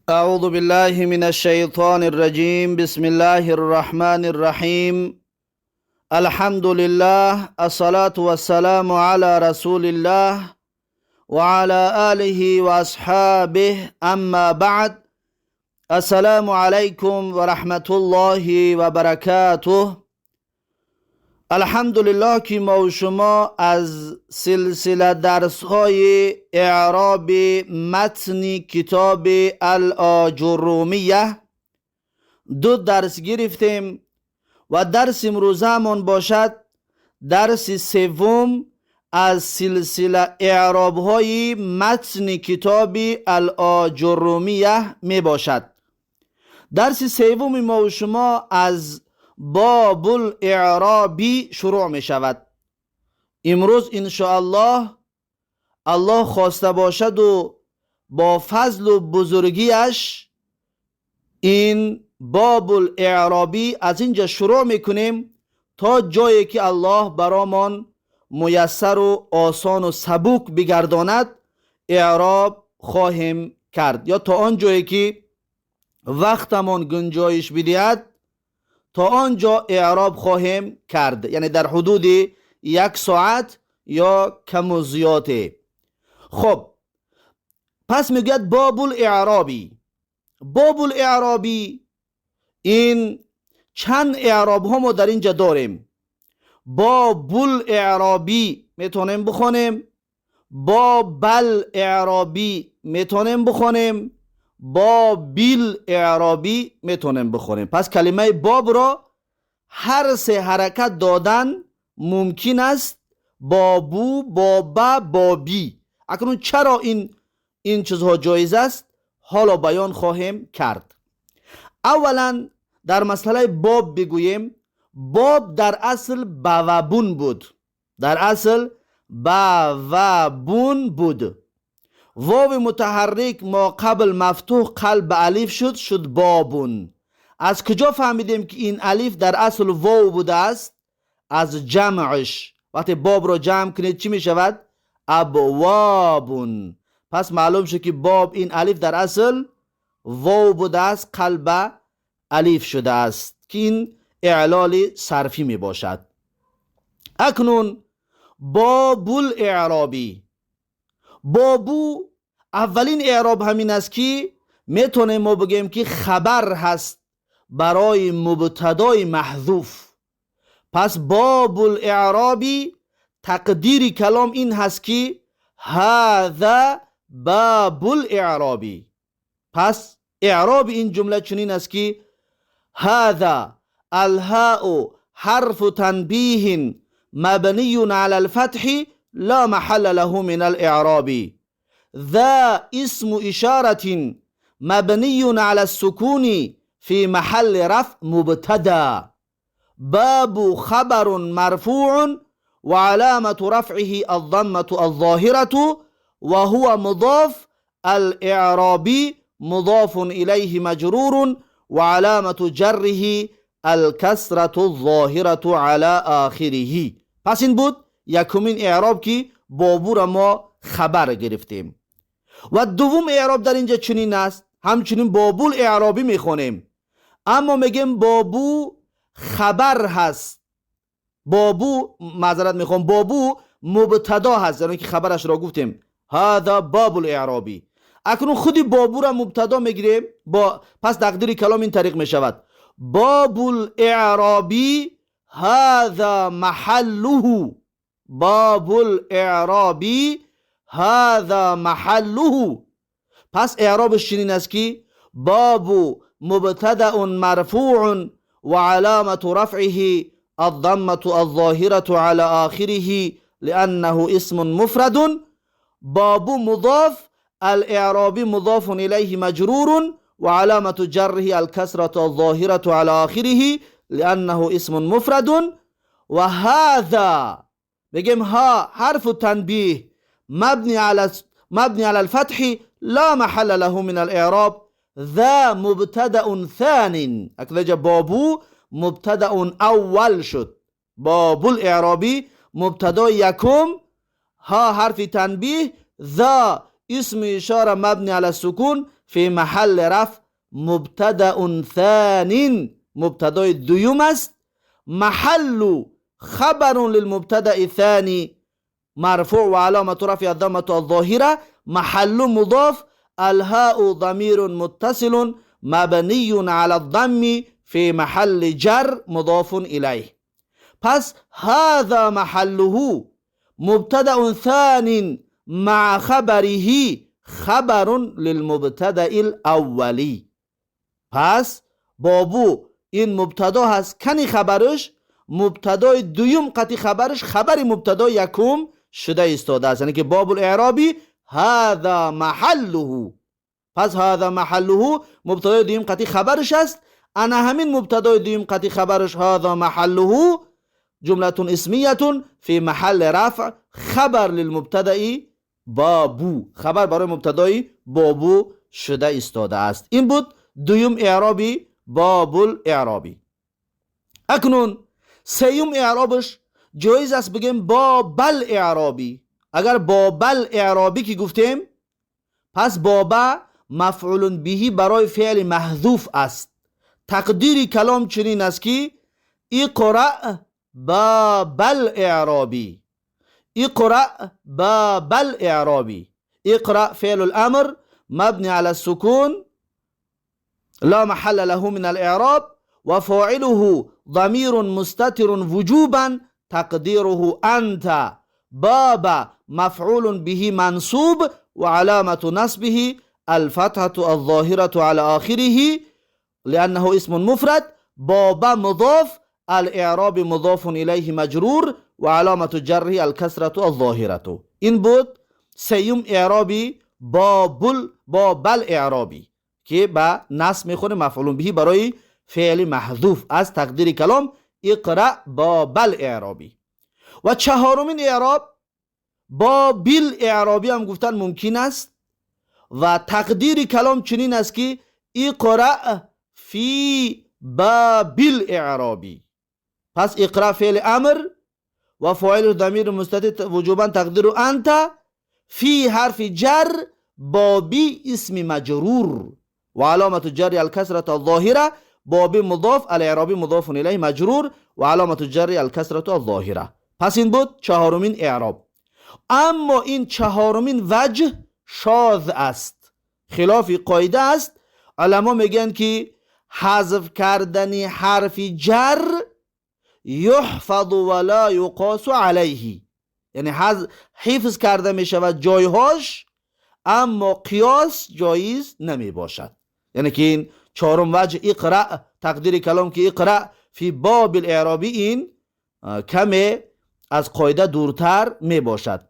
أعوذ بالله من الشيطان الرجيم. بسم الله الرحمن الرحيم. الحمد لله، الصلاة والسلام على رسول الله وعلى آله وأصحابه. أما بعد، السلام عليكم ورحمة الله وبركاته. الحمدلله که ما و شما از سلسله درس های اعراب متن کتاب الآجرومیه دو درس گرفتیم و درس امروزمون باشد درس سوم از سلسله اعراب های متن کتاب الآجرومیه می باشد. درس سوم ما و شما از باب الاعرابی شروع می شود. امروز انشاءالله الله خواسته باشد و با فضل و بزرگیش این باب الاعرابی از اینجا شروع میکنیم تا جایی که الله برامان میسر و آسان و سبک بگرداند اعراب خواهیم کرد، یا تا آن جایی که وقتمان گنجایش بدهد تا آنجا اعراب خواهیم کرد، یعنی در حدود یک ساعت یا کم و زیاده. خب پس میگوید باب الاعرابی. باب الاعرابی این چند اعراب ها ما در اینجا داریم. باب الاعرابی میتونیم بخونیم، باب الاعرابی میتونیم بخونیم، با بیل اعرابی میتونیم بخونیم. پس کلمه باب را هر سه حرکت دادن ممکن است، با بو، با با، با بی. اکنون چرا این چیزها جایز است حالا بیان خواهیم کرد. اولا در مسئله باب بگوییم، باب در اصل بوبون بود، در اصل بوبون بود. واو متحرک ما قبل مفتوح قلب الف شد، شد بابون. از کجا فهمیدیم که این الف در اصل واو بوده است؟ از جمعش. وقتی باب را جمع کنید چی می شود؟ ابوابون. پس معلوم شد که باب این الف در اصل واو بوده است، قلب الف شده است که این اعلال صرفی می باشد. اکنون باب الاعرابی، بابو اولین اعراب همین است که میتونیم ما بگیم که خبر هست برای مبتدای محذوف. پس باب الاعرابی تقدیر کلام این هست که هذا باب الاعرابی. پس اعراب این جمله چنین است که هذا الهاء حرف تنبیه مبنی علی الفتح لا محل له من الإعراب. ذا اسم إشارة مبني على السكون في محل رفع مبتدا. باب خبر مرفوع وعلامة رفعه الضمة الظاهرة وهو مضاف الإعرابي مضاف إليه مجرور وعلامة جره الكسرة الظاهرة على آخره. پس این بود یکمین اعراب که بابو را ما خبر گرفتیم. و دوم اعراب در اینجا چنین است، همچنین بابول اعرابی میخونیم، اما میگیم بابو خبر هست، بابو معذرت میخوام بابو مبتدا هست، یعنی که خبرش را گفتیم هذا باب الاعرابی. اکنون خودی بابو را مبتدا میگیریم، با پس تقدیر کلام این طریق میشود باب الاعرابی هذا محله. باب الاعرابی هذا محله. پس اعرابش چنین است که باب مبتدأ مرفوع وعلامة رفعه الضمة الظاهرة على آخره لأنه اسم مفرد. باب مضاف الاعرابي مضاف إليه مجرور وعلامة جره الكسرة الظاهرة على آخره لأنه اسم مفرد. وهذا بگیم ها حرف تنبیه مبني على الفتح لا محل له من الإعراب. ذا مبتدأ ثان. اکنون بابو مبتدأ اول شد، باب الاعرابی مبتدا یکم، ها حرف تنبیه، ذا اسم اشاره مبنی علی السکون في محل رفع مبتدأ ثان، مبتدای دوم است. محل خبر للمبتدأ الثاني مرفوع وعلامة رفع الضمة الظاهرة. محل مضاف، الهاء ضمير متصل مبني على الضم في محل جر مضاف إليه. پس هذا محله مبتدأ ثان مع خبره خبر للمبتدأ الأولی. پس بابو این مبتدا هست، کنی خبرش مبتدای دویم قطعی خبرش خبر مبتدای یکم شده ایستاده است، یعنی که باب الاعرابی هذا محله. پس هذا محله مبتدای دویم قطعی خبرش است. انا همین مبتدای دویم قطعی خبرش هذا محله جملة اسمیة فی محل رفع خبر للمبتدأ بابو، خبر برای مبتدای بابو شده ایستاده است. این بود دویم اعرابی باب الاعرابی. اکنون سیوم اعرابش جایز است بگیم باب الاعرابی. اگر باب الاعرابی که گفتیم، پس بابا مفعول بهی برای فعل محذوف است. تقدیر کلام چنین است که اقرأ باب الاعرابی، اقرأ باب الاعرابی. اقرأ فعل الامر مبني على السكون لا محل له من الاعراب وفاعله ضمير مستتر وجوبا تقديره أنت. باب مفعول به منصوب وعلامة نصبه الفتحة الظاهرة على آخره لأنه اسم مفرد. باب مضاف، الاعراب مضاف إليه مجرور وعلامة جره الكسرة الظاهرة. این بود سیوم اعرابی باب الاعرابی که با نصب میخونه مفعول به برای فعل محذوف از تقدیر کلام اقرأ باب الاعرابی. و چهارمین اعراب باب الاعرابی هم گفتن ممکن است و تقدیر کلام چنین است که اقرأ فی باب الاعرابی. پس اقرأ فعل امر و فاعل ضمیر مستتر وجوبا تقدیر انت، فی حرف جر، بابی اسم مجرور و علامة جر الكسرة الظاهرة، بابی مضاف، الاعرابی مضاف الیه مجرور و علامة جر الكسرة الظاهرة. پس این بود چهارمین اعراب. اما این چهارمین وجه شاذ است، خلاف قاعده است. علما میگن که حذف کردن حرف جر یحفظ ولا یقاس علیه، یعنی حفظ کرده می شود جایهاش، اما قیاس جایز نمی باشد. یعنی که این چهارم وجه اقرأ تقدیر کلام که اقرأ فی باب الاعرابی این کمی از قاعده دورتر می باشد.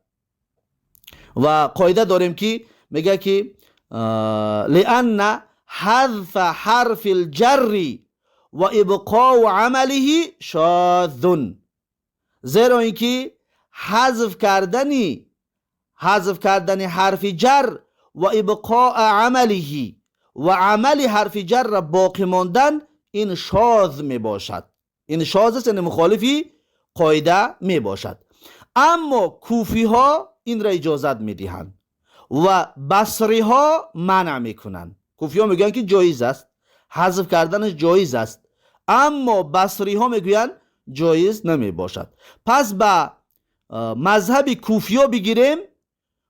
و قاعده داریم که میگه که لأن حذف حرف الجر و ابقاء عمله شاذ، زیرا اینکه حذف کردن حرف جر و ابقاء عمله و عمل حرف جر را باقی ماندن این شاذ می باشد. این شاذ است، یعنی مخالفی قاعده می باشد. اما کوفی ها این را اجازت می دهند و بصری ها منع می کنند. کوفی ها میگن که جایز است، حذف کردنش جایز است، اما بصری ها میگویند جایز نمی باشد. پس به مذهب کوفی ها بگیریم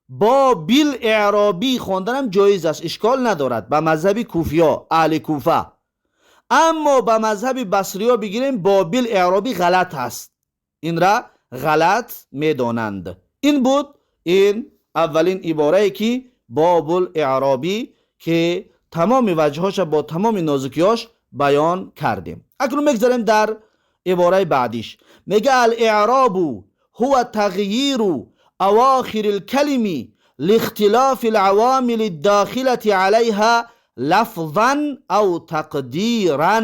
با بیل اعرابی خواندنم جایز است، اشکال ندارد به مذهب کوفی ها، اهل کوفه. اما به مذهب بصری ها بگیریم با بیل اعرابی غلط است، این را غلط میدانند. این بود این اولین عباره که باب الاعرابی که تمام وجهاش با تمام نازکیاش بیان کردیم. اکنون میگذاریم در عباره بعدیش. میگه الاعراب هو تغییر اواخر الکلم لاختلاف العوامل الداخلة عليها لفظا او تقدیرا.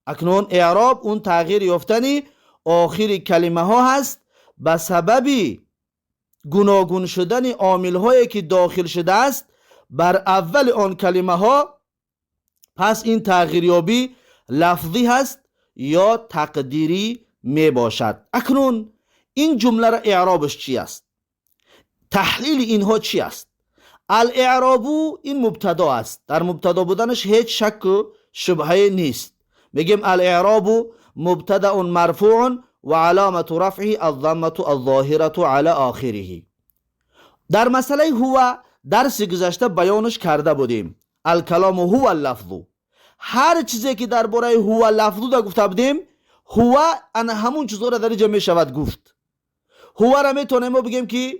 اکنون اعراب اون تغییر یافتنی آخر کلمه ها هست به سبب گوناگون شدن عامل هایی که داخل شده است بر اول آن کلمه ها. پس این تغییریابی لفظی هست یا تقدیری می باشد. اکنون این جمله را اعرابش چی است؟ تحلیل اینها چی است؟ الاعراب این مبتدا است، در مبتدا بودنش هیچ شک و شبهه نیست. میگیم الاعراب مبتدا مرفوع و علامت رفعه الضمه الظاهره على آخره. در مسئله هو درس گذشته بیانش کرده بودیم. الکلام هو اللفظ، هر چیزی که درباره هو لفظ دا گفته بودیم، هو ان همون چیزا را در اینجا میشود گفت. هو را میتونیم ما بگیم که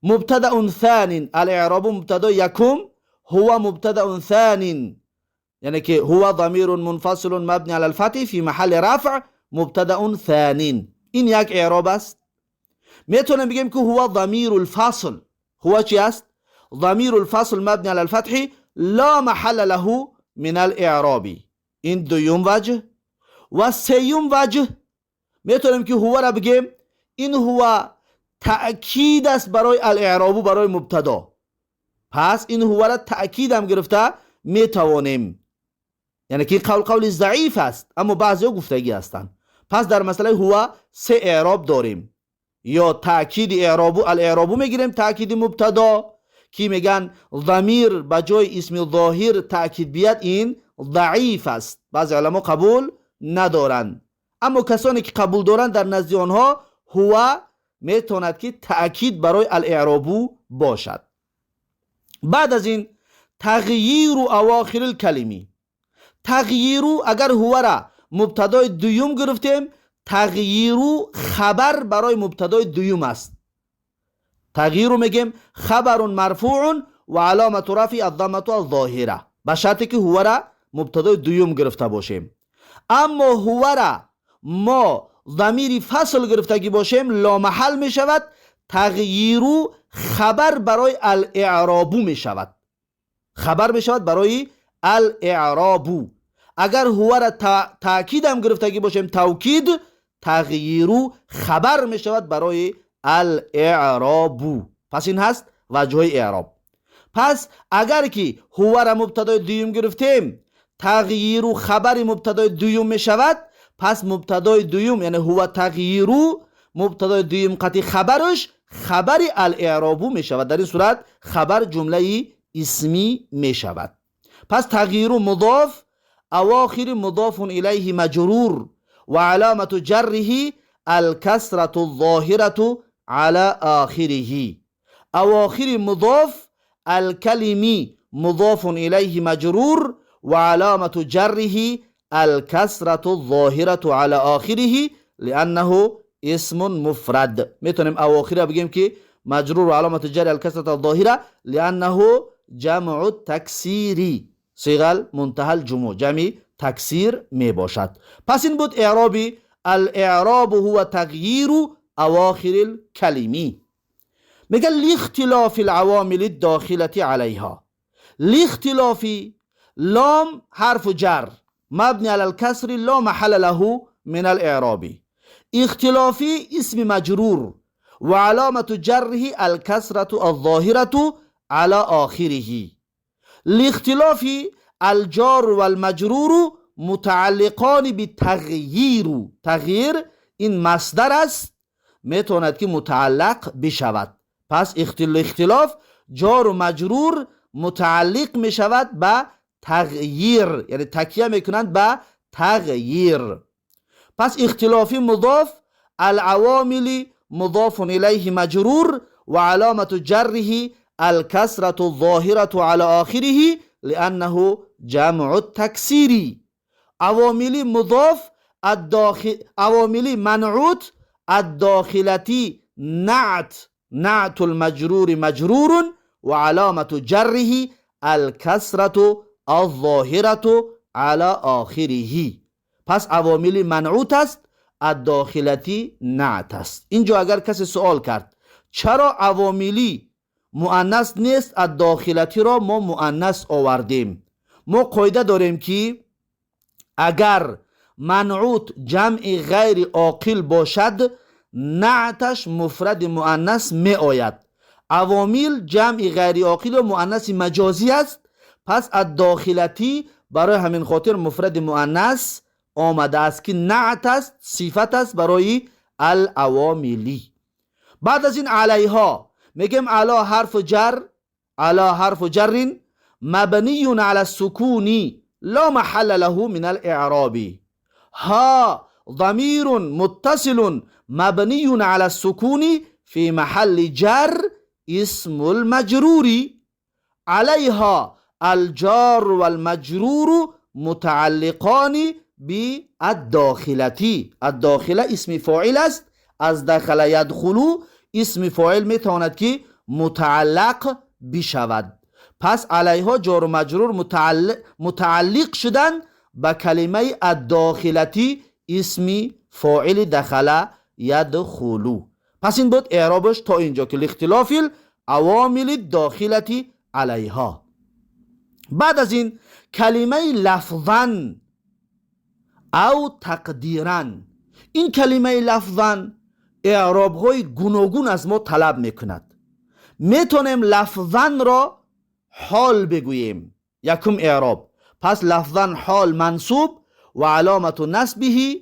مبتدا ثان، الاعراب مبتدا یکم، هو مبتدا ثان، یعنی که هو ضمیر منفصل مبنی علی الفتح فی محل رفع مبتدا ثان. این یک اعراب است. میتونیم بگیم که هو ضمیر الفصل. هو چی است؟ ضمیر الفصل مبنی علی الفتح لا محل له من الاعراب. این دوم وجه. و سیوم وجه میتونیم که هو را بگیم این هو تأکید است برای الاعراب، برای مبتدا. پس این هو را تأکید هم گرفته میتوانیم، یعنی که قول قول ضعیف است، اما بعضی ها گفتگی هستند. پس در مسئله هو سه اعراب داریم: یا تأکید اعراب الاعراب میگیریم، تأکید مبتدا که میگن ضمیر به جای اسم ظاهر تأکید بیاد این ضعیف است، بعضی علما قبول ندارند. اما کسانی که قبول دارند در نزد آنها هو میتواند که تأکید برای الاعراب باشد. بعد از این تغییر اواخر الکلمی. تغییر اگر هو را مبتدای دوم گرفتیم، تغییر خبر برای مبتدای دوم است. تغییر میگیم خبر مرفوع و علامت رفع الضمه الظاهره، به شرطی که هو را مبتدای دوم گرفته باشیم. اما هو را ما ضمیر فصل گرفتگی باشیم لا محل می شود، تغییر خبر برای الاعراب می شود، خبر می شود برای الاعراب. اگر هو را تأکید هم گرفتگی باشیم، توکید، تغییر خبر می شود برای الاعراب. پس این هست وجه اعراب. پس اگر که هو را مبتدای دوم گرفتیم، تغییر خبر مبتدای دوم می شود. پس مبتدای دوم یعنی هو تغییر مبتدای دوم قطعی خبرش خبر الاعراب می شود. در این صورت خبر جمله اسمی می شود. پس تغییر مضاف، اواخر مضاف الیه مجرور و علامت جره الکسرة الظاهرة على آخره. اواخر مضاف الکلمی مضاف الیه مجرور و علامت جره الکسرة الظاهرة على آخره لأنه اسم مفرد. میتونیم اواخر بگیم که مجرور و علامت جر الکسرة الظاهرة لأنه جمع تکسیری، صیغه منتهى الجموع، جمع تکسیر می باشد. پس این بود اعرابی الاعراب هو تغییر اواخر الکلمی. میگه لاختلاف العوامل الداخلة علیها. لاختلاف لام حرف جر مبنی علی الکسر لا محل له من الاعراب. اختلافی اسم مجرور و علامت جره الکسرة الظاهرة على آخره. لاختلاف الجار والمجرور متعلقان بتغییر. تغییر این مصدر است، میتواند که متعلق بشود. پس اختلاف جار و مجرور متعلق میشود به تغییر، یعنی تکیه میکنند به تغییر. پس اختلافی مضاف، العوامل مضاف الیه مجرور و علامت جره الکسرة الظاهرة على آخره لأنه جمع التکسیر. عوامل مضاف الداخل، عوامل منعوت الداخلتی نعت، نعت المجرور مجرور و علامت جره الکسرة الظاهرة على آخره. پس عوامل منعوت است، الداخلتی نعت است. اینجا اگر کسی سوال کرد چرا عواملی مؤنث نیست، الداخلتی را ما مؤنث آوردیم. ما قاعده داریم که اگر منعوت جمع غیر عاقل باشد نعتش مفرد مؤنث می آید. عوامل جمع غیر عاقل و مؤنث مجازی است، پس الداخلتی برای همین خاطر مفرد مؤنث آمده است که نعت است، صفت است برای العواملی. بعد از این علیها میگیم علی حرف جر على حرف جر مبني على السكون لا محل له من الاعراب. ها ضمير متصل مبني على السكون في محل جر اسم المجرور. عليها الجار والمجرور متعلقان بالداخلة. الداخله اسم فاعل است، از دخل يدخل اسم فاعل میتواند که متعلق بشود. پس علیها جار و مجرور متعلق شدن به کلمه الداخلتی اسم فاعل دخل يدخلو. پس این بود اعرابش تا اینجا که لاختلاف العوامل الداخلتی علیها. بعد از این کلمه لفظا او تقدیرا، این کلمه لفظا اعراب های گوناگون از ما طلب میکند. میتونیم لفظا را حال بگوییم، یکم اعراب. پس لفظا حال منصوب و علامت نصبه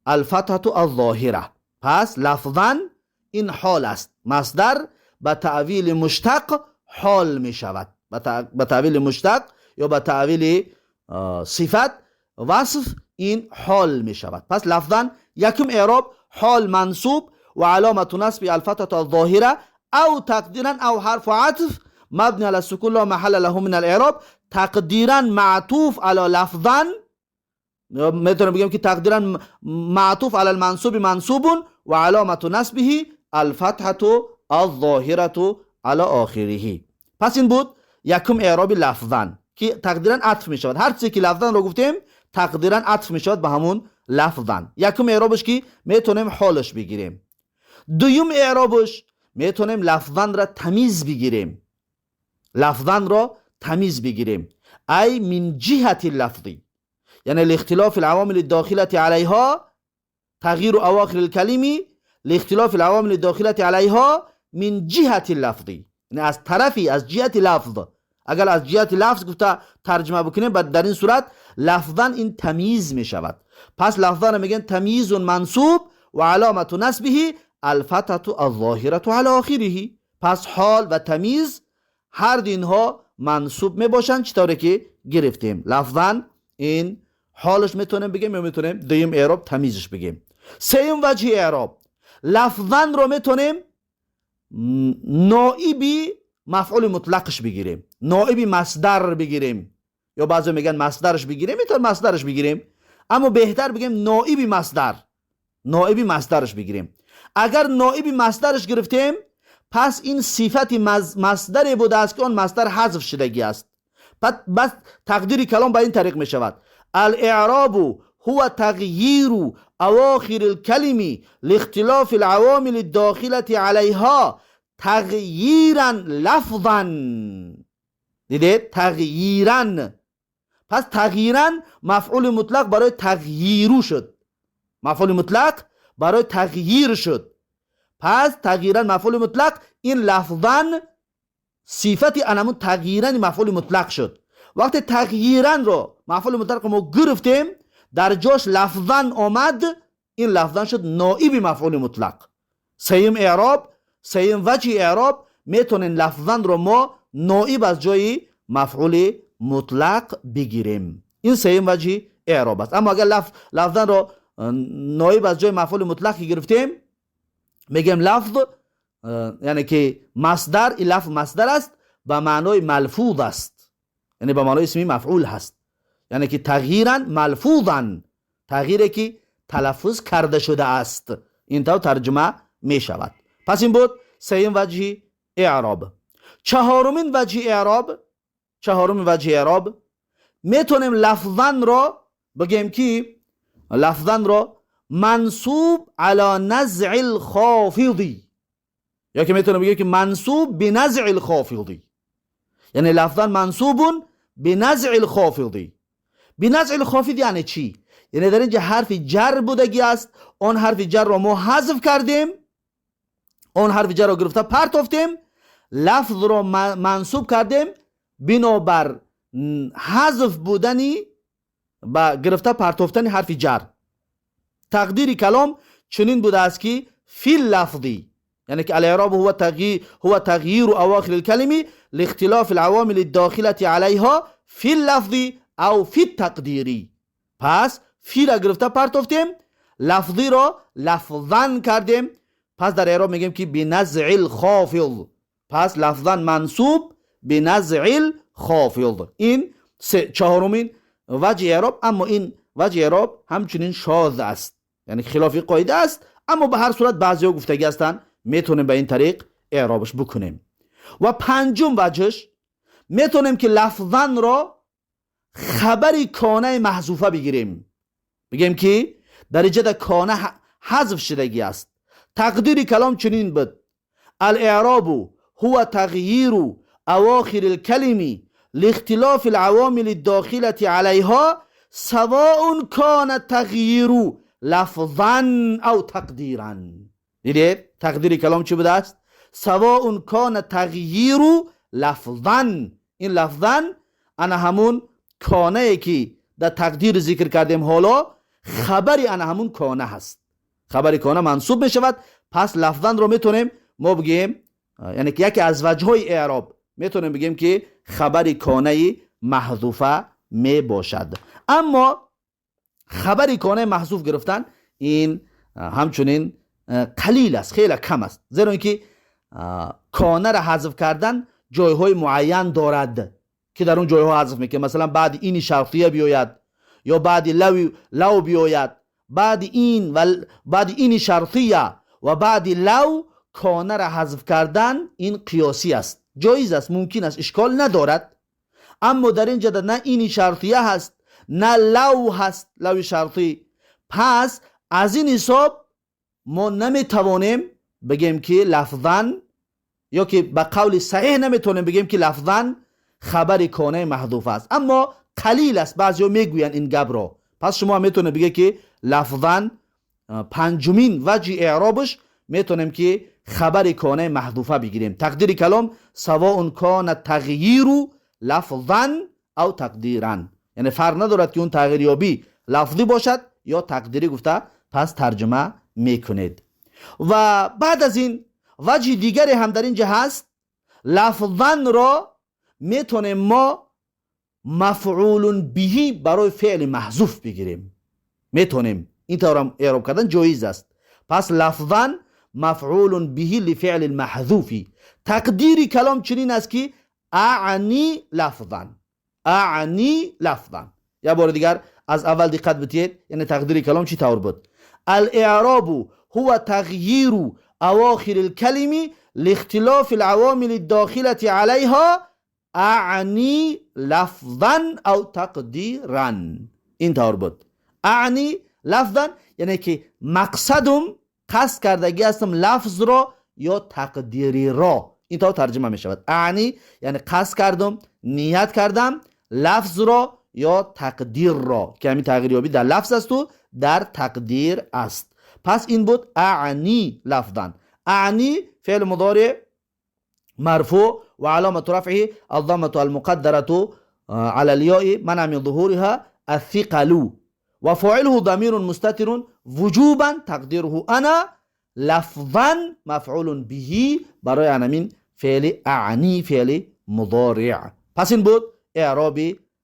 الفتحة الظاهرة. پس لفظا این حال است، مصدر به تأویل مشتق حال می شود، به تأویل مشتق یا به تأویل صفت وصف این حال می شود. پس لفظا یکم اعراب حال منصوب و علامت نصب الفتحة الظاهرة او تقدیرا او حرف عطف مبني على السكون لا محل له من الاعراب. تقدیرا معطوف على لفظا، میتونم بگم که تقدیرا معطوف على المنصوب منصوب و علامت نصبه الفتحة الظاهرة على آخره. پس این بود یکم اعراب لفظا که تقدیرا عطف می شود. هر چیزی که لفظا رو گفتیم تقدیرا عطف می شود به همون لفظا. یکم اعرابش که میتونیم حالش بگیریم. دوم اعرابش میتونیم لفظا را تمیز بگیریم، لفظا را تمیز بگیریم، ای من جهت اللفظی، یعنی لاختلاف العوامل الداخلة عليها تغییر اواخر الکلم لاختلاف العوامل الداخلة عليها من جهت اللفظی، یعنی از طرفی، از جهت لفظ. اگر از جهت لفظ گفته ترجمه بکنیم بعد در این صورت لفظا این تمیز می شود. پس لفظا میگن تمیز منصوب و علامت نصبه الفتحة الظاهرة على آخره. پس حال و تمیز هر دو اینها منصوب می باشند، چطوری که گرفتیم. لفظا این حالش میتونیم بگیم یا میتونیم دویم اعراب تمیزش بگیم. سوم وجه اعراب لفظا رو میتونیم نائبی مفعول مطلقش بگیریم، نائبی مصدر بگیریم، یا بعضی میگن مصدرش بگیریم، میتونیم مصدرش بگیریم، اما بهتر بگیم نائبی مصدر، نائبی مصدرش بگیریم. اگر نائبی مصدرش گرفتیم پس این صفت مصدری بوده است که آن مصدر حذف شدگی است. بس تقدیر کلام به این طریق می شود: الاعراب هو تغییر اواخر الکلم لاختلاف العوامل الداخلة عليها تغییرا لفظا. دیده؟ تغییرا. پس تغییرا مفعول مطلق برای تغییرو شد، مفعول مطلق برای تغییر شد. پس تغییرا مفعول مطلق، این لفظا صفت انمون تغییرا مفعول مطلق شد. وقتی تغییرا رو مفعول مطلق ما گرفتیم در جاش لفظا آمد، این لفظا شد نائب مفعول مطلق. سیم اعراب، سیم وجه اعراب میتونین لفظا رو ما نائب از جای مفعول مطلق بگیریم. این سیم وجه اعراب است. اما اگر لفظا رو نائب از جای مفعول مطلق گرفتیم میگیم لفظ، یعنی که مصدر، این لفظ مصدر است به معنای ملفوظ است، یعنی به معنای اسمی مفعول هست، یعنی که تغییرا ملفوظا، تغییری که تلفظ کرده شده است، این طور ترجمه می شود. پس این بود سیم وجه اعراب. چهارمین وجه اعراب، چهارمین وجه اعراب میتونیم لفظا را بگیم که لفظا را منصوب علی نزع الخافضی، یا که میتونیم بگیم که منصوب بنزع الخافضی، یعنی لفظا منصوب بنزع الخافضی. بنزع الخافض یعنی چی؟ یعنی در اینجا حرف جر بودگی است، آن حرف جر را ما حذف کردیم، آن حرف جر را گرفته پرتافتیم، لفظ را منصوب کردیم بنابر حذف بودنی با گرفته پرتافتن حرف جر. تقدیر کلام چنین بوده است که فی اللفظی، یعنی که الاعراب هو تغییر اواخر الكلم لاختلاف العوامل الداخلة علیها فی اللفظ او فی التقدیری. پس فی را گرفته پرتوفتیم، لفظی را لفظا کردیم. پس در اعراب میگیم که بنزع الخافض. پس لفظا منصوب بنزع الخافض. این چهارمین وجه اعراب. اما این وجه اعراب همچنین شاذ است، یعنی خلاف قاعده است، اما به هر صورت بعضیا گفتگی هستند، میتونیم به این طریق اعرابش بکنیم. و پنجم وجهش میتونیم که لفظا را خبری کانه محذوفه بگیریم، بگیم که در اینجا کانه حذف شدگی است. تقدیر کلام چنین بود: الاعراب هو تغییر اواخر الکلم لاختلاف العوامل الداخلة علیها سواء كان تغییر لفظا او تقدیرا. دیدید تقدیر کلام چی بوده است؟ سواء کان تغییر لفظا. این لفظا انا همون کانه که در تقدیر ذکر کردیم، حالا خبری انا همون کانه هست، خبری کانه منصوب می شود. پس لفظا رو میتونیم ما بگیم، یعنی که یکی از وجه اعراب میتونیم بگیم که خبری کانه محذوفه می باشد. اما خبری کانه محذوف گرفتن این همچنین قلیل است، خیلی کم است، زیرا اینکه کانه را حذف کردن جایهای معین دارد که در اون جایها حذف میکنه. مثلا بعد این شرطیه بیاید یا بعد لو بیاید، بعد این و بعد این شرطیه و بعد لو، کانه را حذف کردن این قیاسی است، جایز است، ممکن است، اشکال ندارد. اما در اینجا نه این شرطیه هست نه لو هست، لو شرطی. پس از این حساب ما نمیتوانیم بگیم که لفظا، یا که به قول صحیح نمیتونیم بگیم که لفظا خبر کانه محذوف است، اما قلیل است، بعضیا میگوین این گپ را. پس شما میتونید بگید که لفظا پنجمین وجه اعرابش میتونیم که خبر کانه محذوفه بگیریم. تقدیر کلام سواء کان تغییر لفظا او تقدیرا، یعنی فرق ندارد که اون تغییریابی لفظی باشد یا تقدیری گفته پس ترجمه میکنید. و بعد از این وجه دیگری هم در اینجا هست، لفظا را میتونیم ما مفعول بهی برای فعل محذوف بگیریم، میتونیم این طور هم اعراب کردن جایز است. پس لفظا مفعول بهی لفعل المحذوفی. تقدیر کلام چنین است که اعنی لفظا، اعنی لفظا. یا بار دیگر از اول دقت بتید، یعنی تقدیر کلام چی طور بود؟ الاعراب هو تغییر اواخر الکلم لاختلاف العوامل الداخلة علیها اعنی لفظا او تقدیرا. این طور بود، اعنی لفظا یعنی که مقصدم قصد کردگی هستم لفظ را یا تقدیری را، این طور ترجمه می شود. اعنی یعنی قصد کردم، نیت کردم لفظ را یا تقدیر را، که همین تغییریابی در لفظ است و در تقدیر است. پس این بود اعنی لفظا. اعنی فعل مضارع مرفوع و علامة رفعه الضمة المقدرة على الياء منع من ظهورها الثقل وفاعله ضمير مستتر وجوبا تقديره انا لفظا مفعول به برای انمین فعل اعنی فعل مضارع. پس این بود اعراب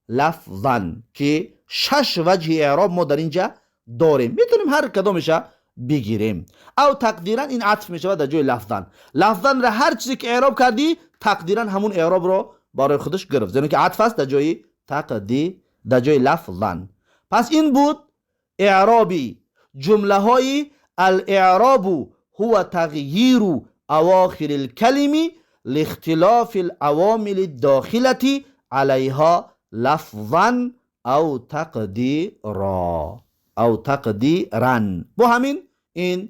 لفظا که شش وجه اعراب ما در اینجا داریم، میتونیم هر کدامش بگیریم. او تقدیرا این عطف میشود در جای لفظا. لفظا را هر چیزی که اعراب کردی تقدیرا همون اعراب را برای خودش گرفت، زیرا که عطف است در جای تقدی در جای لفظا. پس این بود اعرابی جمله های الاعراب هو تغییر اواخر الکلم لاختلاف العوامل الداخلة علیها لفظا او تقدیرا او تقدیرا. با همین این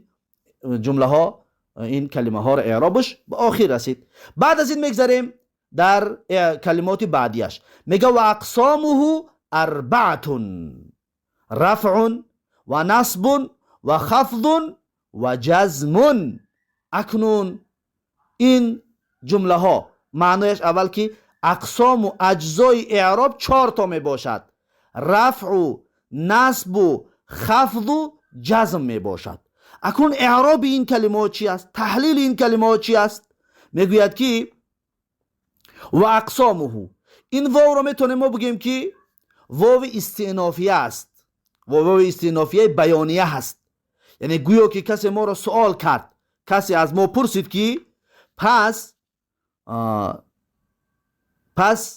جمله ها این کلمه ها را اعرابش به آخر رسید. بعد از این میگذریم در کلمات بعدیش. میگه و اقسامه اربعة رفع و نصب و خفض و جزم. اکنون این جمله ها معنایش اول که اقسام و اجزای اعراب 4 تا می باشد، رفع و نصب و خفض و جزم می باشد. Акнун эъроби ин калимаҳо чи аст, таҳлили ин калимаҳо чи аст? Мегӯяд, ки ва ақсомуҳу. Ин вовро метавонем мо бигӯем, ки вови истиънофия аст, вови истиънофияи баёния ҳаст. Яъне гӯё ки касе моро суол кард, касе аз мо пурсид, ки пас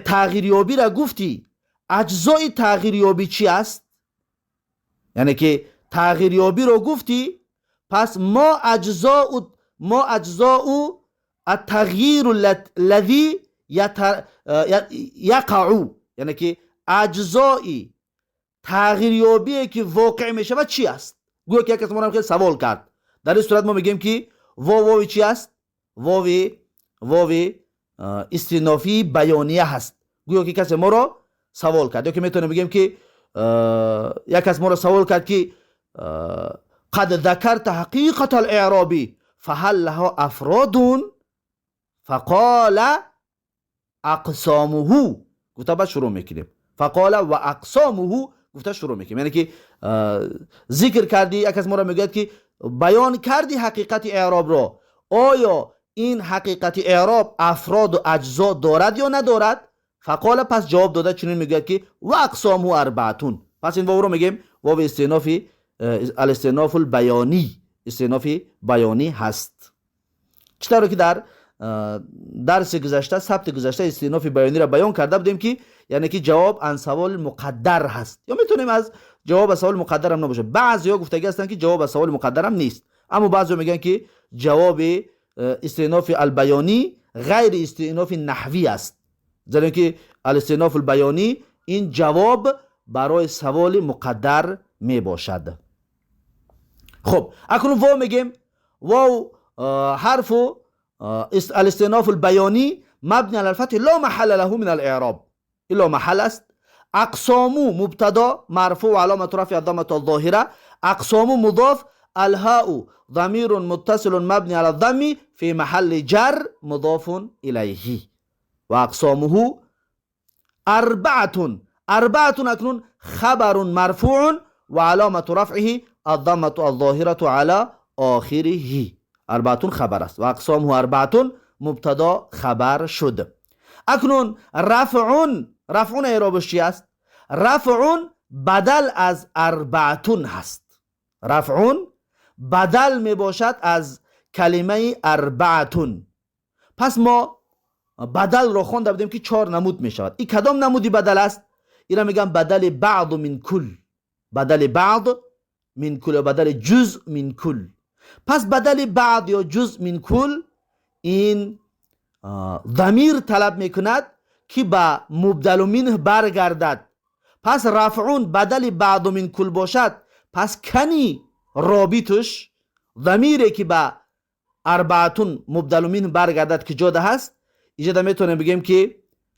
тағйирёбиро гуфтӣ, аҷзои тағйирёбӣ чи аст? Яъне ки тағйирёбиро гуфтӣ, пас мо аҷзоу аттағйиру лазӣ яқау, яъне ки аҷзои тағйирёбие, ки воқеъ мешавад, чи аст? Гӯё ки як кас моро хеле савол кард. Дар ин сурат мо мегӯем, ки вов вови чи аст? Вови истинофии баёния ҳаст. Гӯё ки касе моро савол кард. Ё ки метавонем бигӯем, ки як кас моро савол кард, ки قد ذكرت حقيقة الإعراب، فهل له أفراد؟ فقال أقسامه гуфта, баъд шурӯъ мекунем. فقال وأقسامه гуфта, шурӯъ мекунем. Яъне ки зикр кардӣ, як кас моро мегӯяд, ки баён кардӣ ҳақиқати эъробро, оё ин ҳақиқати эъроб афроду аҷзо дорад ё надорад? فقال, пас ҷавоб дода, чунин мегӯяд, ки وأقسامه أربعة. Пас ин вовро мегӯем вови истинофи الاستئناف البياني, истинофи баёнӣ ҳаст. Чӣ тавре ки дар дарси гузашта, сабти гузашта, истинофи баёниро баён карда будем, ки яъне ки ҷавоб ан саволи муқаддар ҳаст, ё метавонем аз ҷавоб аз саволи муқаддарам набошад. Баъзеҳо гуфтагӣ ҳастанд, ки ҷавоб аз саволи муқаддарам нест, аммо баъзеҳо мегӯянд, ки ҷавоби истинофи албаёнӣ ғайри истинофи наҳвӣ аст, зеро ки الاستئناف البياني ин ҷавоб барои саволи муқаддар мебошад. Хуб, акнун вов мегем, вов ҳарфу الاستئناف البياني مبني على الفتح، لا محل له من الإعراب، لا محل است. أقسام مبتدا مرفوع، علامة رفع الضمة الظاهرة. أقسام مضاف، الهاء ضمير متصل مبني على الضم في محل جر مضاف إليه. وأقسامه أربعة. أربعة أكنون خبر مرفوع وعلامة رفعه الضمة الظاهرة على آخره. أربعة خبر است. وأقسامه أربعة مبتدا خبر شد. اکنون رفع. رفع اعرابش چی است؟ رفع بدل از أربعة هست. رفع بدل می باشد از کلمه أربعة. پس ما بدل را خوانده بودیم که چهار نمود می شود. این کدام نمودی بدل است؟ اینا میگن بدل بعض من کل، بدل بعض من کل یا بدل جزء من کل. پس بدل بعض یا جزء من کل این ضمیر طلب میکند که به مبدل منه برگردد. پس رفع بدل بعض من کل باشد، پس کنی رابطش، ضمیری که به أربعة مبدل منه برگردد که جاده هست؟ اینجا میتونیم بگیم که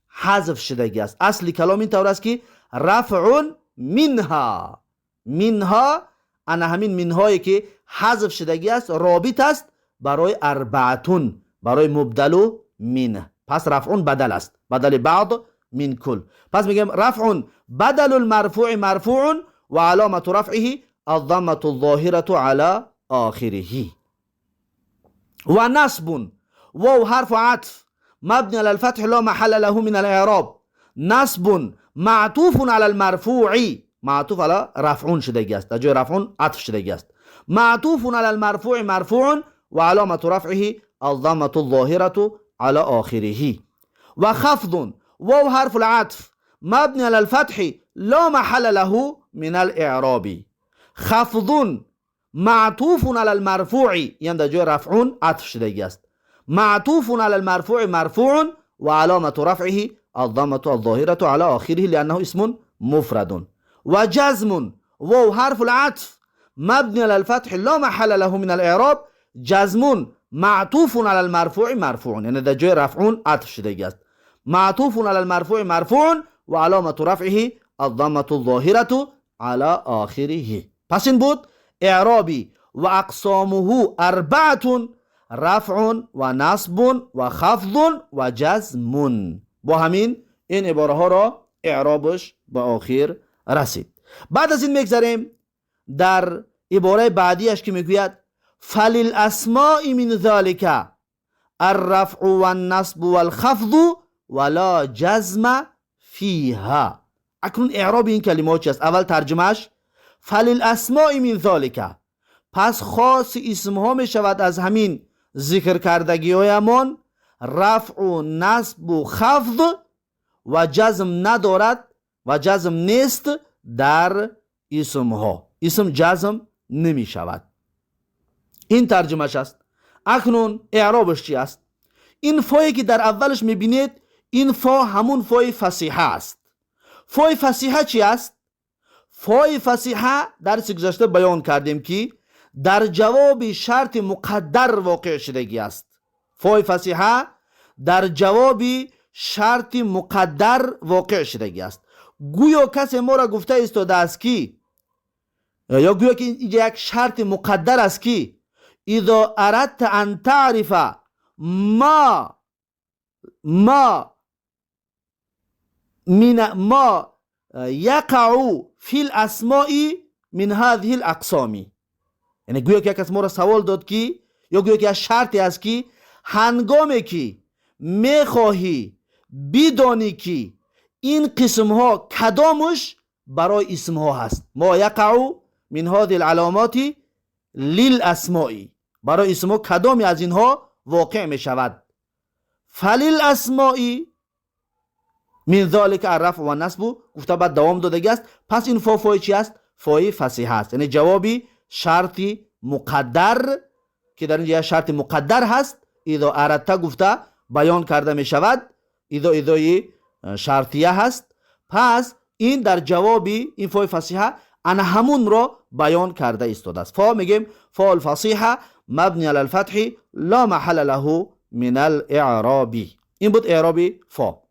حذف شدگی است. اصل کلام این طور است که رفع منها. منها، انا همین منهایی که حذف شدگی است، رابط است برای أربعة، برای مبدل منه. پس رفع بدل است، بدل بعض من کل. پس میگیم رفع بدل المرفوع مرفوع وعلامة رفعه الضمة الظاهرة على آخره. ونصب، واو حرف عطف مبني على الفتح، لا محل له من الإعراب. نصب معطوف على المرفوع، معطوف على رفع شدگی است، در جای رفع عطف شدگی است. معطوف على المرفوع مرفوع وعلامة رفعه الضمة الظاهرة على آخره. وخفض، واو حرف العطف مبني على الفتح، لا محل له من الإعراب. خفض معطوف على المرفوع، یعنی در جای رفع عطف شدگی است. معطوف على المرفوع مرفوع وعلامة رفعه الضمة الظاهرة على آخره لأنه اسم مفرد. وجزم، واو حرف العطف مبني على الفتح، لا محل له من الإعراب. جزم معطوف على المرفوع مرفوع، یعنی در جای رفع عطف شدگی است. معطوف على المرفوع مرفوع وعلامة رفعه الضمة الظاهرة على آخره. پس این بود اعرابی وأقسامه أربعة، رفع ونصب وخفض وجزم. با همین این عباره ها را اعرابش به آخر رسید. بعد از این میگذریم در عباره بعدیش که میگوید فللاسماء من ذلك الرفع والنصب والخفض ولا جزم فيها. اکنون اعراب این کلمات چی است؟ اول ترجمهش فللاسماء من ذلك، پس خاص اسمها می شود از همین ذکر کردگی هایمان رفع و نصب و خفض و جزم ندارد و جزم نیست در اسمها، اسم جزم نمی شود. این ترجمهش است. اکنون اعرابش چی است؟ این فایی که در اولش میبینید این فا همون فای فصیحه است. فای فصیحه چی است؟ فای فصیحه درس گذشته بیان کردیم که در جواب شرط مقدر واقع شدگی است. فای فصیحه در جواب شرط مقدر واقع شدگی است. گویا کسی ما را گفته ایستاده است که یا گویا که اینجا یک شرط مقدر است که اذا اردت ان تعرف ما ما من ما یقع فی الاسماء من هذه الاقسام، یعنی گویا که یک کس ما را سوال داد که یا گویا که یک شرطی است که هنگامی که میخواهی بدانی که این قسم ها کدامش برای اسم ها هست، ما یقع من هذه العلامات للاسماء، برای اسم ها کدامی از اینها واقع می شود. فللاسماء من ذلك الرفع و نصب گفته بعد دوام دادگی است. پس این فا فای چی است؟ فای فصیحه است، یعنی جوابی شرطی مقدر که در اینجا شرط مقدر هست اذا اردت گفته بیان کرده می شود، اذا اذای شرطیه هست. پس این در جوابی این فای فصیحه انا همون را بیان کرده ایستاده است. فا میگیم فا الفصیحه مبنی علی الفتح لا محل له من الاعراب. این بود اعراب فا.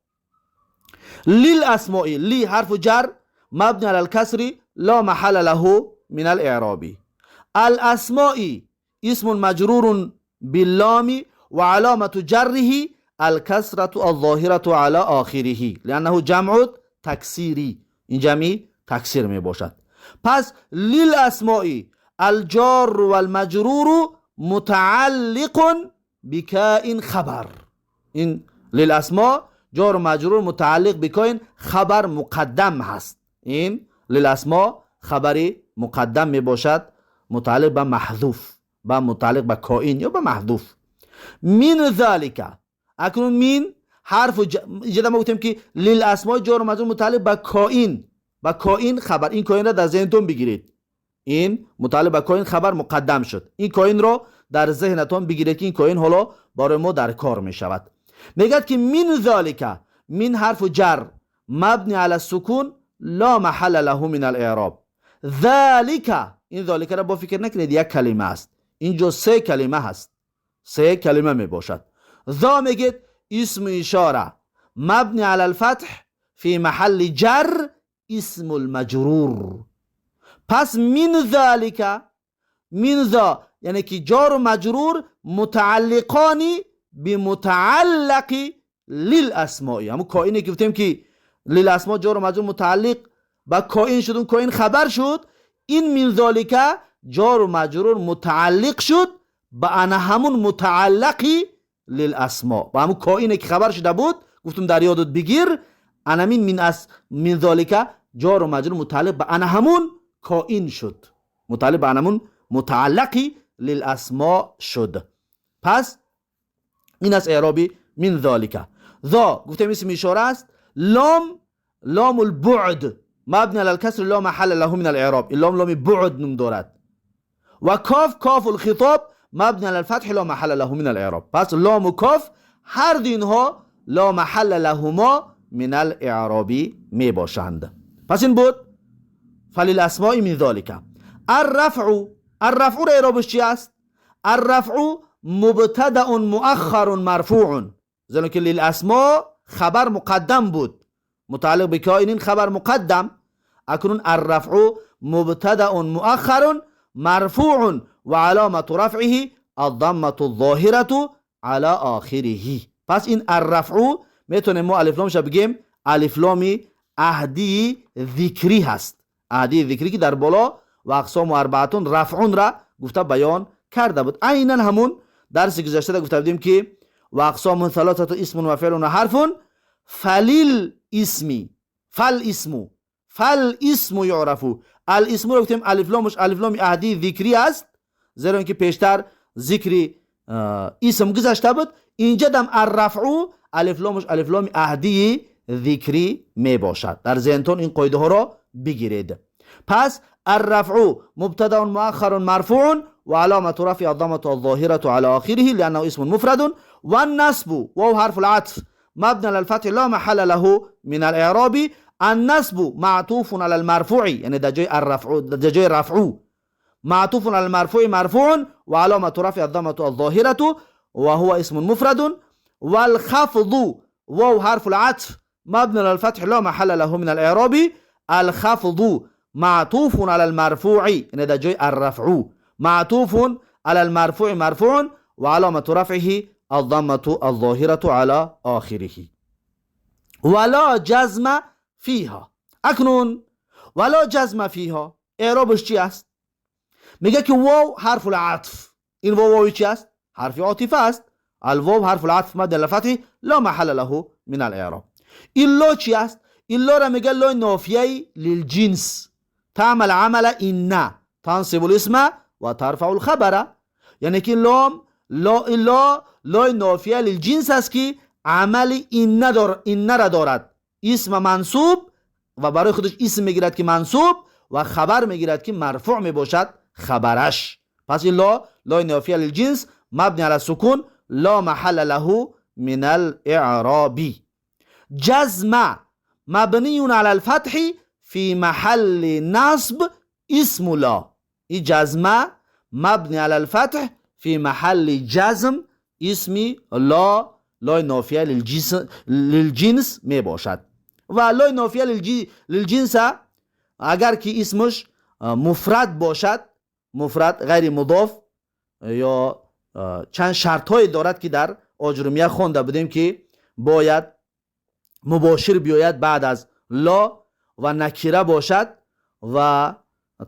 للاسماء، لی حرف جر مبنی علی الکسر لا محل له من الاعراب. الاسماء اسم مجرور باللام وعلامة جره الكسرة الظاهرة على آخره لأنه جمع تکسیری، این جمعی تکسیر می باشد. پس للاسماء الجار والمجرور متعلق بکائن خبر، این للاسماء جار و مجرور متعلق بکائن خبر مقدم هست. این للاسماء خبری مقدم می باشد متعلق به محذوف، به متعلق به کائن یا به محذوف. من ذالک، اکنون من حرف اینجا ما گفتیم که للاسماء جار و مجرور متعلق به کائن، به کائن خبر، این کائن را در ذهنتون بگیرید، این متعلق به کائن خبر مقدم شد، این کائن را در ذهنتون بگیرید که این کائن حالا برای ما در کار می شود. میگد که من ذالک، من حرف جر مبنی علی السکون لا محل له من الاعراب. ذالک، این ذالک را با فکر نکنید یک کلمه است، اینجا سه کلمه هست، سه کلمه می باشد. ذا میگید اسم اشاره مبنی علی الفتح فی محل جر اسم المجرور. پس من ذالک، من ذا یعنی که جار و مجرور متعلقانی بمتعلق للاسماء، همون کائنی که گفتیم که للاسماء جار و مجرور متعلق با کائن شد، اون کائن خبر شد، این من ذالک جار و مجرور متعلق شد به انا همون متعلقی للاسماء، با همون کائنی که خبر شده بود گفتم در یادت بگیر، انا من اس من ذالک جار و مجرور متعلق به انا همون کائن شد، متعلق به همون متعلقی للاسماء شد. پس این از اعرابی من ذالک. ذا گفتیم اسم اشاره است، لام لام البعد مبنی علی الکسر لا محل له من الاعراب، لام لام بعد نوم دارد. و کاف کاف الخطاب مبنی علی الفتح لا محل له من الاعراب. پس لام و کاف هر دو اینها لا محل لهما من الاعراب می باشند. پس این بود فللاسماء من ذالک. الرفع، الرفع را اعرابش چی است؟ الرفع مبتدأ مؤخر مرفوع، زیرا که للاسماء خبر مقدم بود متعلق به کائن خبر مقدم. اکنون الرفع مبتدأ مؤخر مرفوع و علامة رفعه الضمة الظاهرة على آخره. پس این الرفع میتونیم ما الف لامش بگیم الف لام عهدی ذکری هست، عهدی ذکری که در بالا و اقسام اربعتون رفعون را گفته بیان کرده بود. عینا همون درس گذشته گفته بودیم که و اقسام ثلاثه اسم و فعل و حرف فلیل اسمی فل اسمو فل اسم یعرفو. الاسم رو گفتیم الف لامش الف لام عهدی ذکری است، زیرا اینکه پیشتر ذکری اسم گذشته بود. اینجا دم الرفع الف لامش الف لام عهدی ذکری می باشد. در ذهنتون این قاعده ها را بگیرید. پس الرفع مبتدا مؤخر مرفوع وعلامة رفع الضمة الظاهرة على آخره لأنه اسم مفرد. والنصب وهو حرف العطف مبني على الفتح لا محل له من الإعراب. النصب معطوف على المرفوع، يعني ده جاي الرفع، ده جاي رفع معطوف على المرفوع مرفوع وعلامة رفع الضمة الظاهرة وهو اسم مفرد. والخفض وهو حرف العطف مبني على الفتح لا محل له من الإعراب. الخفض معطوف على المرفوع، يعني ده جاي الرفع معطوف على المرفوع مرفوع وعلامة رفعه الضمة الظاهرة على آخره. ولا جزم فيها. اکنون ولا جزم فيها اعرابش چی است؟ میگه که واو حرف العطف. این واو واوی چی است؟ حرف عاطفه است. الواو حرف العطف مبنی على الفتح لا محل له من الاعراب. الا چی است؟ الا را میگه لا نافیه للجنس تعمل عمل ان تنصب الاسم و ترفع الخبر. یعنی که لام لا الا لا نافیه للجنس است که عمل ان دار، ان را دارد. اسم منصوب و برای خودش اسم میگیرد که منصوب و خبر میگیرد که مرفوع میباشد خبرش. پس این لا لا نافیه للجنس مبنی علی السکون لا محل له من الاعراب. جزم مبنی علی الفتح فی محل نصب اسم لا. این جزمه مبنی علی الفتح فی محل جزم اسم لا لا نافیه للجنس می باشد. و لا نافیه للجنس اگر که اسمش مفرد باشد، مفرد غیر مضاف، یا چند شرط های دارد که در آجرومیه خوانده بودیم که باید مباشر بیاید بعد از لا و نکیره باشد و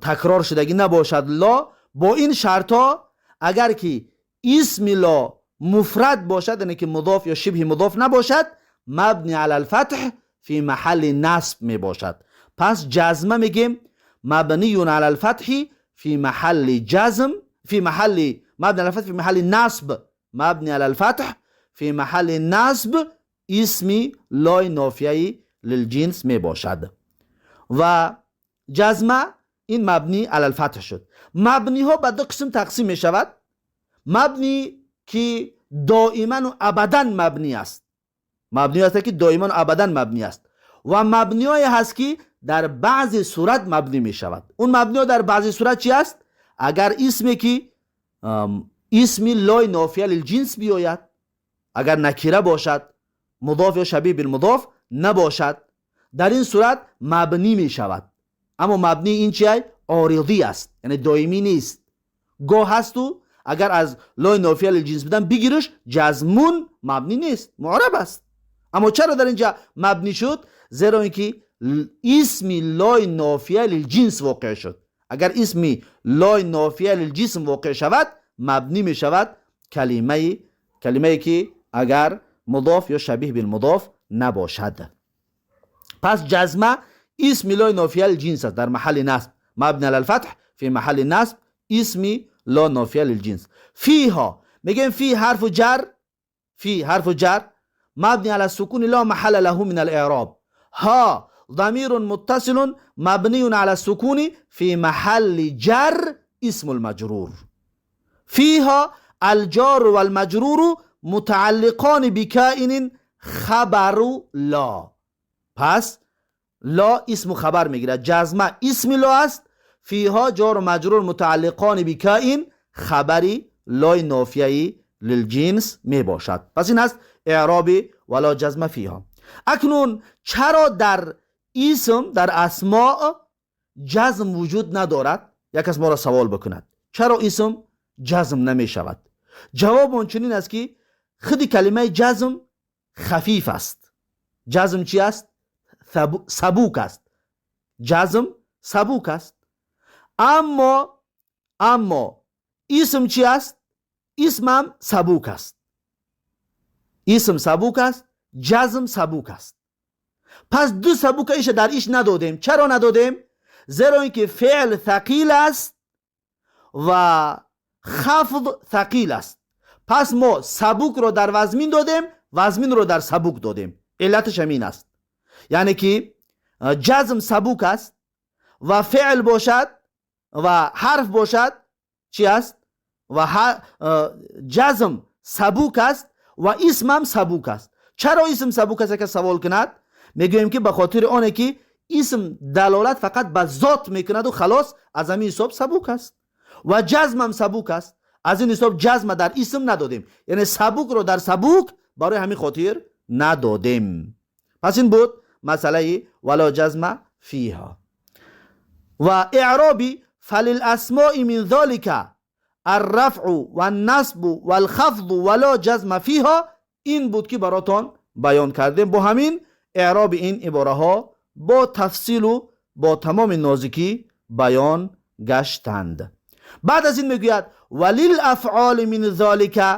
تکرار شدگی نباشد لا. با این شرط ها اگر که اسم لا مفرد باشد، یعنی که مضاف یا شبه مضاف نباشد، مبنی علی الفتح فی محل نصب می باشد. پس جزمه میگیم مبنی علی الفتح فی محل جزم فی محل مبنی علی الفتح فی محل نصب مبنی علی الفتح فی محل نصب اسم لای نافیه للجنس می باشد. و جزمه این مبنی علی الفتح شد. مبنی ها به دو قسم تقسیم می شود. مبنی که دائما و ابدا مبنی است، مبنی است که دائما و ابدا مبنی است، و مبنی های هست که در بعضی صورت مبنی می شود. اون مبنی ها در بعضی صورت چی است؟ اگر اسمی که اسمی لای نافیه للجنس بیاید، اگر نکیره باشد، مضاف یا شبیه بالمضاف نباشد، در این صورت مبنی می شود. اما مبنی این چیه؟ عارضی است، یعنی دائمی نیست. گاه هست و اگر از لای نافیه للجنس بدن بگیرش جزمون مبنی نیست، معرب است. اما چرا در اینجا مبنی شد؟ زیرا اینکه اسمی لای نافیه للجنس واقع شد. اگر اسمی لای نافیه للجسم واقع شود مبنی می شود کلمه که اگر مضاف یا شبیه بالمضاف نباشد. پس جزمه اسم لا نافیه للجنس است در محل نصب مبنی علی الفتح فی محل نصب اسم لا نافیه للجنس. فیها میگیم فی حرف جر، فی حرف جر مبنی علی السکون لا محل له من الاعراب. ها ضمیر متصل مبنی علی السکون فی محل جر اسم المجرور. فیها الجار والمجرور متعلقان بکائن خبر لا. پس لا اسم خبر میگیرد، جزمه اسم لا است. فیها جار و مجرور متعلقان بکائن خبری لای نافیه للجنس می باشد. پس این است اعراب ولا جزم فیها. اکنون چرا در اسم در اسماء جزم وجود ندارد؟ یک از ما را سوال بکند چرا اسم جزم نمی شود؟ جواب آن چنین است که خود کلمه جزم خفیف است. جزم چی است؟ سبوک است. جزم سبوک است. Аммо исм чӣ аст? Исмам сабук аст. Исм сабук аст, ҷазм сабук аст. Пас ду сабука иша дар иш надодем. Чаро надодем? Зеро ин ки феъл сақил аст ва хафз сақил аст. Пас мо сабукро дар вазмин додем, вазминро дар сабук додем. Иллаташ ҳамин аст, яъне ки ҷазм сабук аст ва феъл бошад ва ҳарф бошад чӣ аст? Ва ҷазм сабук аст ва исмам сабук аст. Чаро исм сабук аст, ака савол кунад, мегӯем ки ба хотири оне ки исм далолат фақат ба зот мекунаду халос, аз ҳамин ҳисоб сабук аст. Ва ҷазмам сабук аст, аз ин ҳисоб ҷазма дар исм надодем, яъне сабукро дар сабук барои ҳамин хотир надодем. Пас ин буд масъалаи вало ҷазма фиҳа. Ва эъроби фалиласмои мин золика аррафъу ваннасбу валхафду вало ҷазма фиҳа, ин буд ки баротон баён кардем. Бо ҳамин эъроби ин ибораҳо бо тафсилу бо тамоми нозикӣ баён гаштанд. Баъд аз ин мегӯяд: валилафъоли мин золика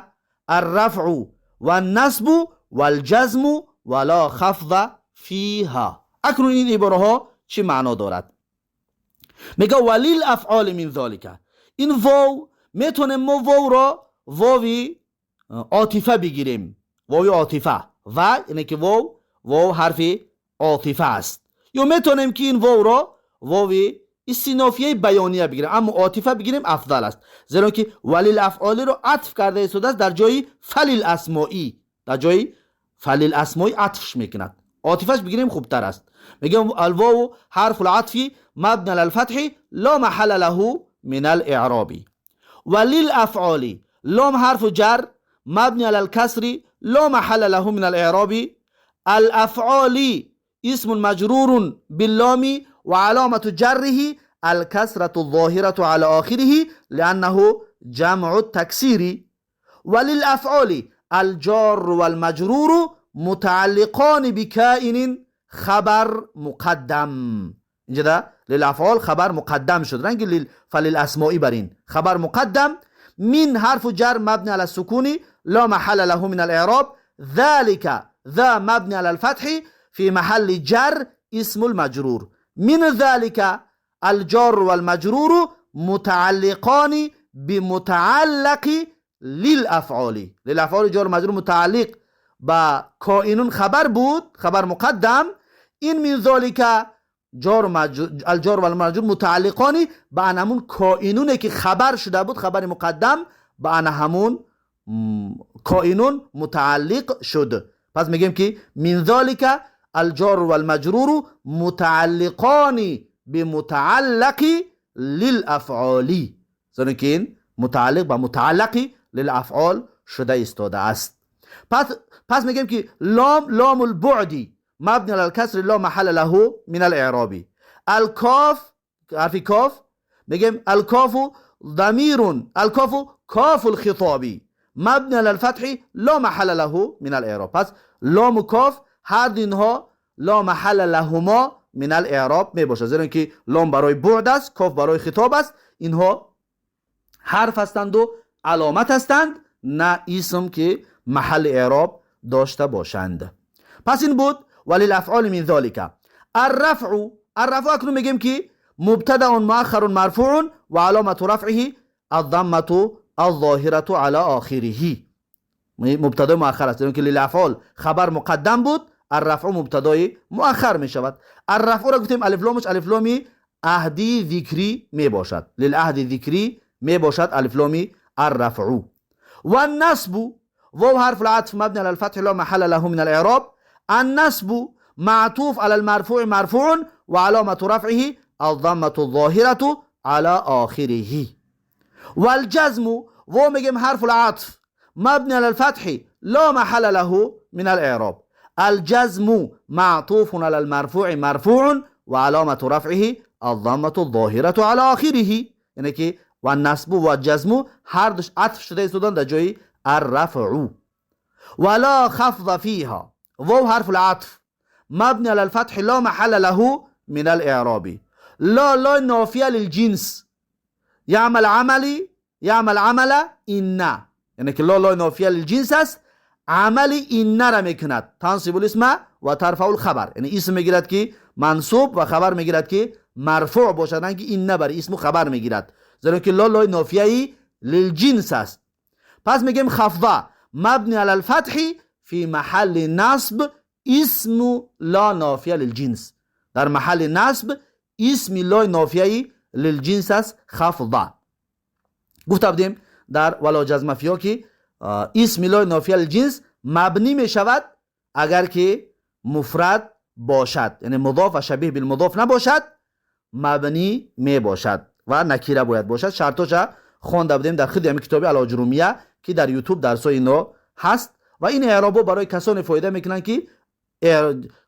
аррафъу ваннасбу валҷазму вало хафза фиҳа. Акнун ин ибораҳо чӣ маъно дорад? Мега: валилафъоли мин золика. Ин вов метавонем мо вовро вови отифа бигирем, вови отифа ва яъне ки вов ҳарфи отифа аст, ё метавонем ки ин вовро вови истинофияи баёния бигирем, аммо отифа бигирем афзал аст, зеро ки валил афъолиро атф карда истодааст дар ҷои фалил асмоӣ, дар ҷои фалил асмоӣ атфш мекунад. Отифаш бигирем хубтар аст. Мегӯям: алвову ҳарфу латфи мабни ала лфатҳи ло маҳалла лаҳу мин алиъроби. Валил афъоли, лом ҳарфу ҷар мабни ала лкасри ло маҳалла лаҳу мин алиъроби. Алафъоли اسم مجرور باللام وعلامة جره الكسرة الظاهرة على آخره لأنه جمع التكسير. وللأفعال الجار والمجرور متعلقان بكائن خبر مقدم. اینجا للافعال خبر مقدم شد، رنگ فللاسماء برین خبر مقدم. من حرف جر مبني على السكون لا محل له من الاعراب. ذلك ذا مبني على الفتح في محل جر اسم المجرور. من ذلك الجار والمجرور متعلقان بمتعلق للافعال. للافعال جار مجرور متعلق با کائنون خبر بود، خبر مقدم. این من ذلك جار الجار والمجرور متعلقانی به ان همون کائنونه که خبر شده بود، خبر مقدم، به ان همون کائنون متعلق شد. پس میگیم که من ذلك الجار والمجرور متعلقان بمتعلق للافعال، زیرا که این متعلق به متعلق للافعال شده ایستاده است. پس میگیم که لام لام البعدی مبني على الكسر لا محل له من الاعراب. الكاف حرف کاف، میگیم الکاف ضمیر، الکاف کاف الخطاب مبني على الفتح لا محل له من الاعراب. پس لام و کاف هر دو اینها لا محل لهما من الاعراب می باشد، زیرا که لام برای بعد است، کاف برای خطاب است. اینها حرف هستند و علامت هستند، نه اسم که محل اعراب داشته باشند. پس این بود وللافعال من ذلك الرفع. الرفع اکنون میگیم که مبتدا مؤخر مرفوع و علامت رفعه الضمه الظاهره على آخره. مبتدا مؤخر است، که للافعال خبر مقدم بود، الرفع مبتدای مؤخر می شود. الرفع را گفتیم الف لامش الف لامی عهدی ذکری می باشد، للعهد ذکری می باشد الف لامی الرفع. والنصب واو حرف العطف مبني على الفتح لا محل له من الاعراب. النصب معطوف على المرفوع مرفوع وعلامة رفعه الضمة الظاهرة على آخره. والجزم واو میگیم حرف العطف مبني على الفتح لا محل له من الاعراب. الجزم معطوف على المرفوع مرفوع وعلامة رفعه الضمة الظاهرة على آخره. یعنی که و نصب و جزم هر دوش عطف شده ایستادن در جای الرفع. ولا خفض فيها واو حرف العطف مبني على الفتح لا محل له من الاعراب. لا لا نافية للجنس. یعمل عملی، یعمل عمل إنّ، یعنی که لا، لای نافیه للجنس است، عمل إنّ را میکند. تنصب الاسم و ترفع الخبر، یعنی اسم میگیرد که منصوب و خبر میگیرد که مرفوع باشد، نه که إنّ بر اسم و خبر میگیرد، زیرا که لا، لای نافیه للجنس است. پس میگیم خفض مبنی علی الفتح فی محل نصب اسم لا نافیه للجنس. در محل نصب اسم لا نافیه للجنس است خفض. گفته بودیم در ولا جزم فیها که اسم لا نافیه للجنس مبنی می شود اگر که مفرد باشد، یعنی مضاف و شبیه بالمضاف نباشد، مبنی می باشد و نکیره باید باشد. شرطش خوانده بودیم در خود همین کتاب الاجرومیه که در یوتیوب درسای اینا هست و این اعرابو برای کسانی فایده میکنن که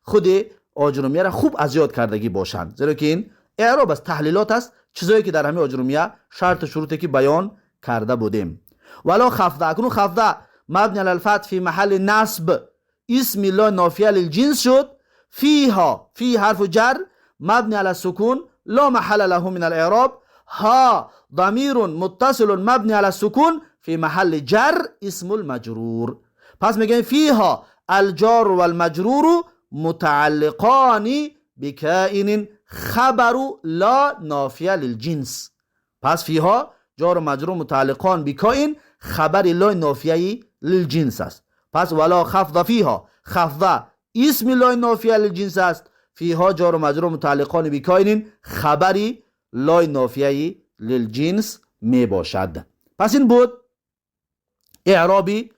خود آجرومیه را خوب از یاد کردگی باشند، زیرا که این اعراب است، تحلیلات است، چیزایی که در همین آجرومیه شرط و شروطی که بیان کرده بودیم. ولا خفض، اکنون خفض مبنی علی الفتح فی محل نصب اسم لا نافیه للجنس شد. فیها، فی حرف جر مبنی علی السکون لا محل له من الاعراب. ها ضمیر متصل مبنی علی السکون فی محل جر اسم المجرور. پس میگیم فیها الجار والمجرور متعلقان بکائن خبر لا نافیه للجنس. پس فیها جار و مجرور متعلقان بکائن خبر لا نافیه للجنس است. پس ولا خفض فیها، خفض اسم لا نافیه للجنس است، فیها جار و مجرور متعلقان بکائن خبر لا نافیه للجنس می باشد. پس این بود اعرابی.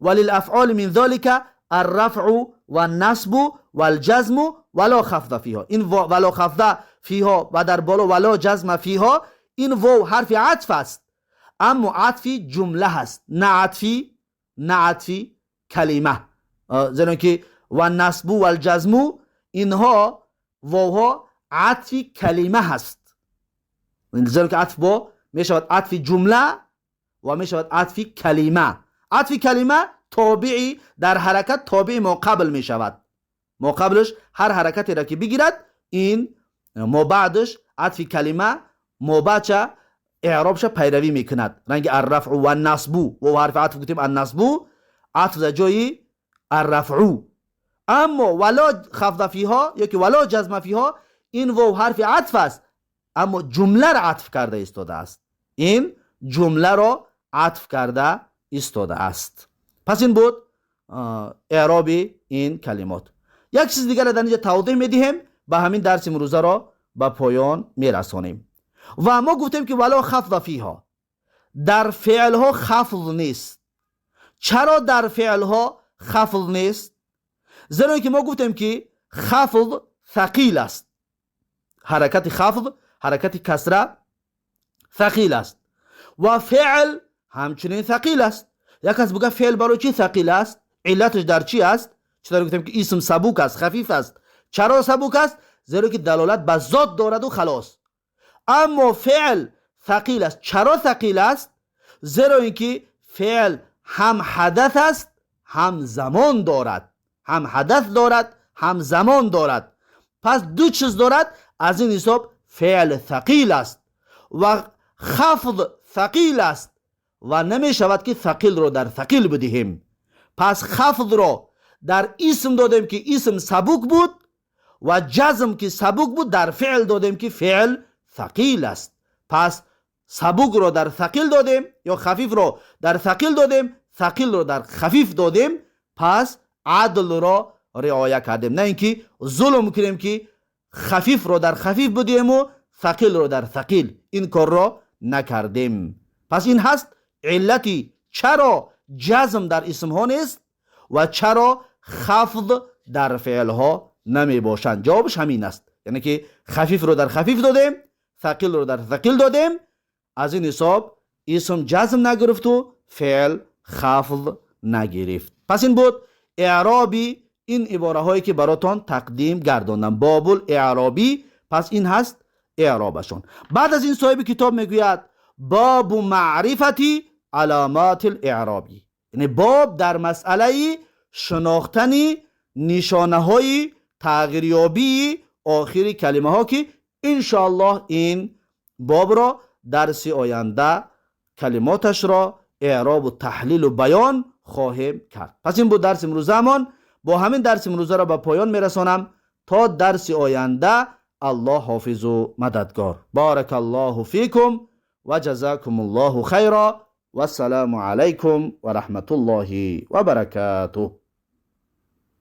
وللافعال من ذلك الرفع والنصب والجزم ولا خفض فيها. این ولا خفض فيها و در بالا ولا جزم فيها، این واو حرف عطف است، اما عطف جمله هست، نه عطف کلمه، زیرا که و نصب و الجزم اینها واوها عطف کلمه هست، زیرا که عطف با میشود عطف جمله و میشود عطف کلمه. عطف کلمه تابعی در حرکت تابع ما قبل می شود، ما قبلش هر حرکتی را که بگیرد این ما بعدش عطف کلمه ما بعدش اعرابش پیروی میکند. رنگ الرفع و النصب و حرف عطف گفتیم النصب عطف در جای الرفع. اما ولا خفض فیها یا که ولا جزم فیها، این واو حرف عطف است، اما جمله را عطف کرده ایستاده است، این جمله را عطف کرده ایستاده است. پس این بود اعراب این کلمات. یک چیز دیگر در اینجا توضیح میدهیم، به همین درس امروزه را به پایان میرسانیم. و ما گفتیم که ولا خفض فیها، در فعلها خفض نیست. چرا در فعلها خفض نیست؟ زیرا که ما گفتیم که خفض ثقیل است، حرکت خفض حرکت کسره ثقیل است و فعل همچنین ثقیل است. یک از بگه فعل برای چی ثقیل است؟ علتش در چی است؟ چطور گفتیم که اسم سبوک است، خفیف است. چرا سبوک است؟ زیرا که دلالت به ذات دارد و خلاص. اما فعل ثقیل است. چرا ثقیل است؟ زیرا اینکه فعل هم حدث است هم زمان دارد، هم حدث دارد هم زمان دارد. پس دو چیز دارد، از این حساب فعل ثقیل است و خفض ثقیل است و نمی شود که ثقیل رو در ثقیل بدهیم. پس خفض رو در اسم دادیم که اسم سبک بود و جزم که سبک بود در فعل دادیم که فعل ثقیل است. پس سبک رو در ثقیل دادیم یا خفیف رو در ثقیل دادیم، ثقیل رو در خفیف دادیم. پس عدل رو رعایت کردیم، نه اینکه ظلم کنیم که خفیف رو در خفیف بدیم و ثقیل رو در ثقیل، این کار رو نکردیم. پس این هست علتی چرا جزم در اسم ها نیست و چرا خفض در فعل ها نمی باشند. جوابش همین است، یعنی که خفیف رو در خفیف دادیم، ثقیل رو در ثقیل دادیم. از این حساب اسم جزم نگرفت و فعل خفض نگرفت. پس این بود اعرابی این عباره هایی که براتون تقدیم گرداندم، باب الاعرابی. پس این هست اعرابشون. بعد از این صاحب کتاب میگوید باب معرفتی علامات الاعرابی، یعنی باب در مسئله شناختن نشانه های تغییریابی آخر کلمه ها که انشاءالله این باب را Дарси оянда калимоташро эъробу таҳлилу баён хоҳем кард. Пас ин буд дарси имрӯзаамон. Бо ҳамин дарси имрӯзаро ба поён мерасонам. То дарси оянда Аллоҳ ҳофизу мададгор. Баракаллоҳу фикум ва ҷазакумуллоҳу хайро. Вассалому алайкум ва раҳматуллоҳи ва баракатуҳ.